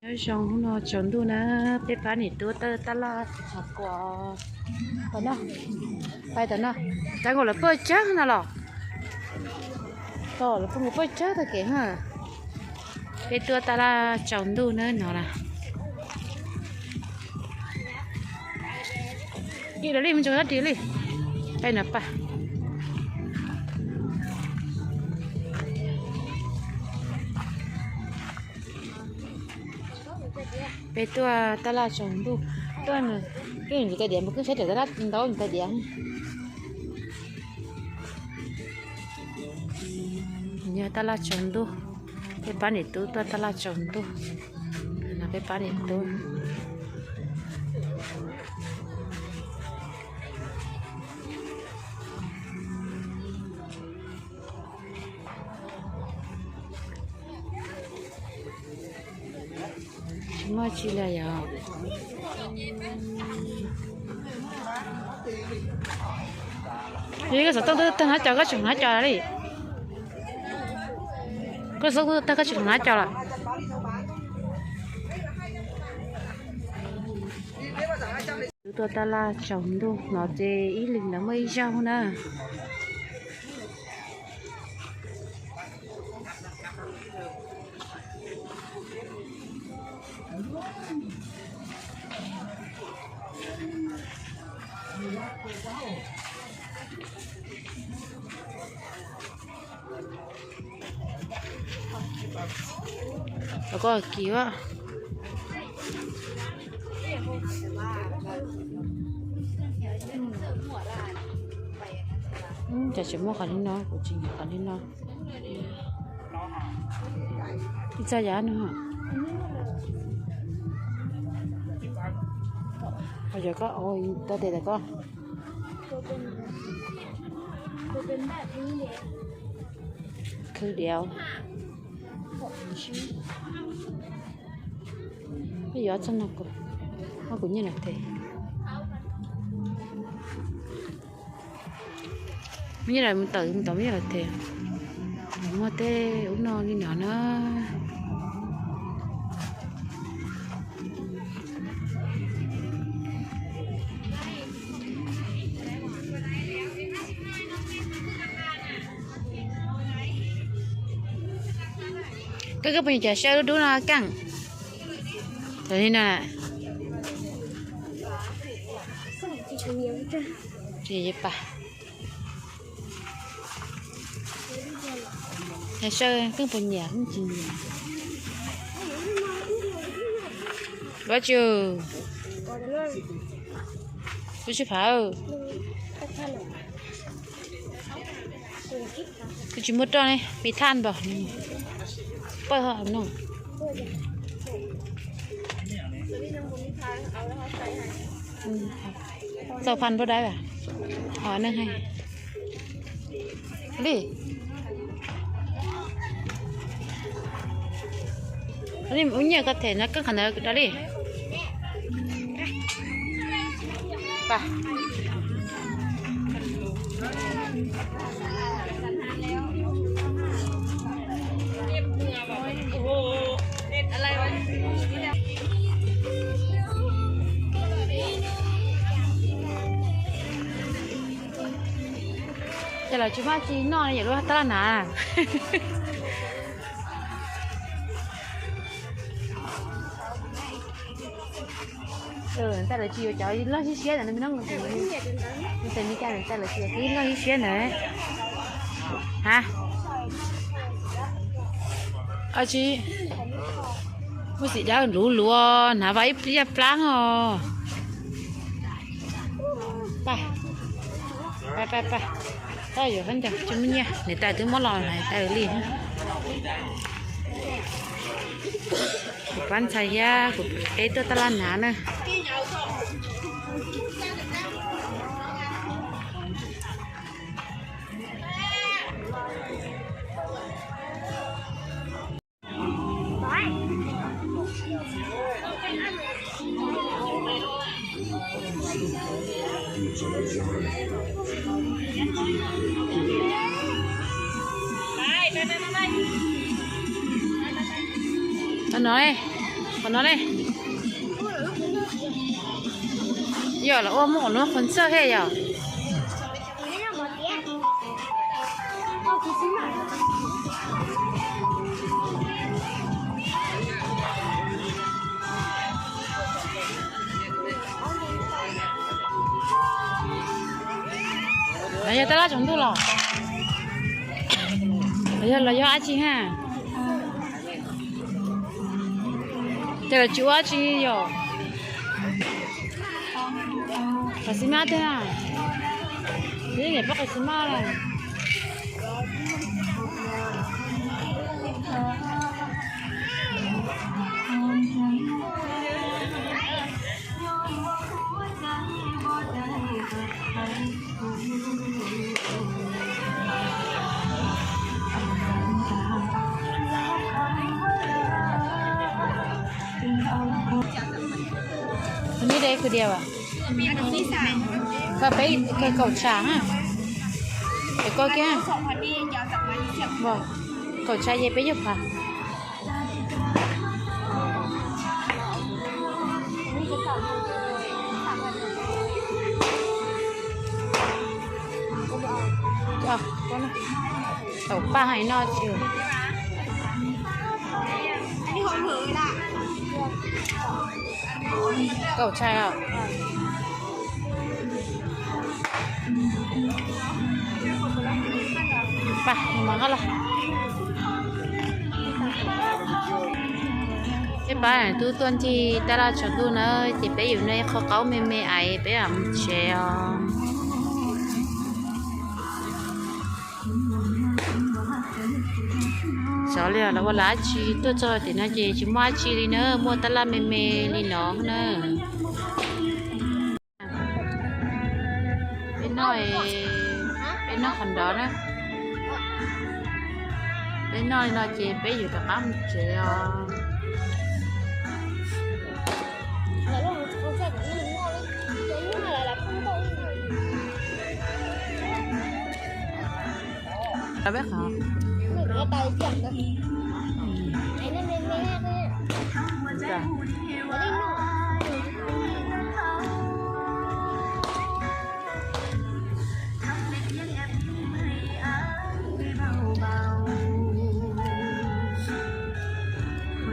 Nyob zoo hnub no tsaus ntuj na, peb pab niam tub tuaj taj laj Hav Kuam. Tom no, pais tom no, cov nkaus lawv pawg cawg no los. Tom lawv pawg nkaus pawg cawg tag kev na. Peb tuaj taj laj tsaus ntuj na no na. Ib los li mus tsaus dab ris li. Peb no pab. Peb tuaj taj laj tsaus ntuj, tuaj, koj ntsis tais diav, mus koj saib raws taj laj ntau ntsis tais diav. Yog taj laj tsaus ntuj, peb pab niam tub tuaj taj laj tsaus ntuj. No peb pab niam tub. Tsis muaj tsi li yog. Koj xov tooj twb tawg hnab cos, koj tseem hnab cos li. Koj xov tooj tawg, koj tseem hnab cos lawm. Tuaj taj laj tsaus ntuj no ces ib leeg ntawd muaj ib zaug na. Los koj kis a. Cas tsis muaj qhov li no, kuv tsis nyiam qhov li no. Ib txoj yam no. Yog koj ua tau tes tas koj. Khwv diav. Yuav txoj no kuv, kuv nyiam lawm tes. Muaj nyiaj lawm mus tawm mus tod, muaj nyiaj lawm tes. Muaj tej ub no li no na. Koj, koj puas nyiam cov sab dub dub no Keej? Cov li no. Tsis pa. Sab Keej puas nyiam, Keej tsis nyiam. Ua tsi, ua tsi phav. Kuv tsis muaj roj ne, pis thaj npaum. Pawg no. Txaus phaj npaum dab, ho neeg hais li. Ua nyiaj koj them no koj qhov ntawd rau li. Ces lawv tsis muaj tsi noj li, yam lub taj laj hnav. Ntawm lawv tsis yuav cov loj siab siab ntawd, nws me noj nws tes me cas, ntawm lawv tsis yuav loj siab siab ntawd. Ha, tsis muaj xim dawb luv luv, hnav vas ib pliag plaab os. Pab, pab, pab, pab. Koj yuav khaub ncaws tsis muaj nyiaj, niam tais twb muab los niam tais li. Kuv pab ntxhais thiab kuv peb tuaj taj laj hnav na. Tau no, Qhov no ne, yog los ua muaj qhov nuav qhov ntxawg thiab yog. Los yog tab lab tsaus ntuj los? Los yog, los yog dab tsi ha? Ces lawv tsis ua dab tsi yom? Qhov xis mas tiag, peb qhov xis mas lawm. Neb de kwv diav as? Koj peb, koj kaum tsam ha. Es koj kiag? Kaum tsam ces peb caug phav. Taum paj hais no tsis. Kaum tsam os. Paj mus los. Peb pab tub tuaj ncig tab laj tsaus ntuj na, ces peb yuav noj ib qho qaub me me es peb mam mus tsev os. Xyov li los ua dab tsi, tuaj txog tim no ces tsis muaj dab tsi li na, muaj tab laj me me li no na. Peb noj, peb noj qhov nrov na. Peb noj li no ces peb yuav rov qab mus tsev os.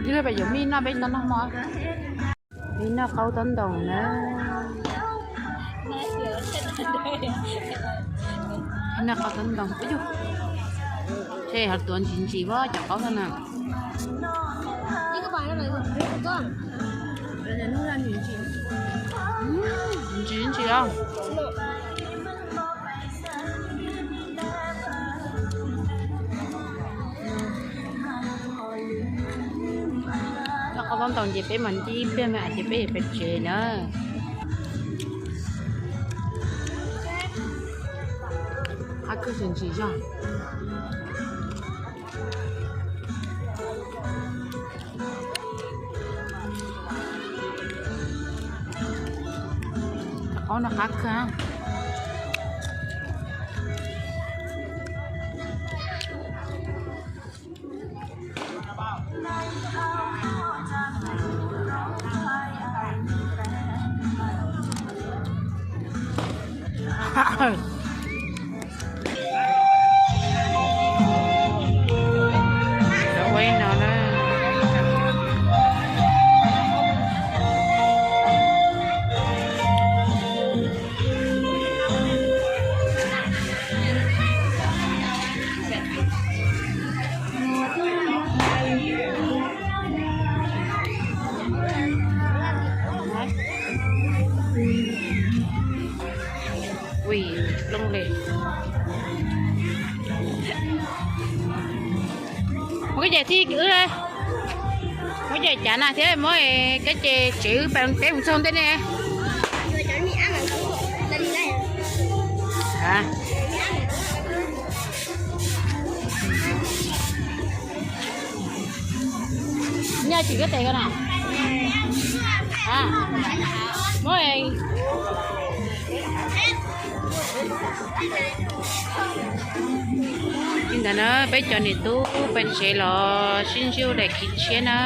Ib lub peb yuav mij noj, peb tau noj mov. Peb noj qaub tob ntoos na. Noj qaub tob ntoos, ib yug, ces ho tuav ntsim ntsim cov qaub no na. Ntsim ntsim os. Noj qaub tob ntoos ces peb mam ncig ib pliag na ces peb yuav pem tsev na. Qab kawg, ntsim ntsim zog. Cov qaub no qab kawg. Ui, plooj li. Muab koj cais txij wb, muab cais cav na thiab muab koj cais tsev wb peb mus txog ntej ne. Nyob tsis koj tes ko na. Muab li ntawd na, peb cov niam tub peb tsev los sib ntsib daim khiv tshiab na.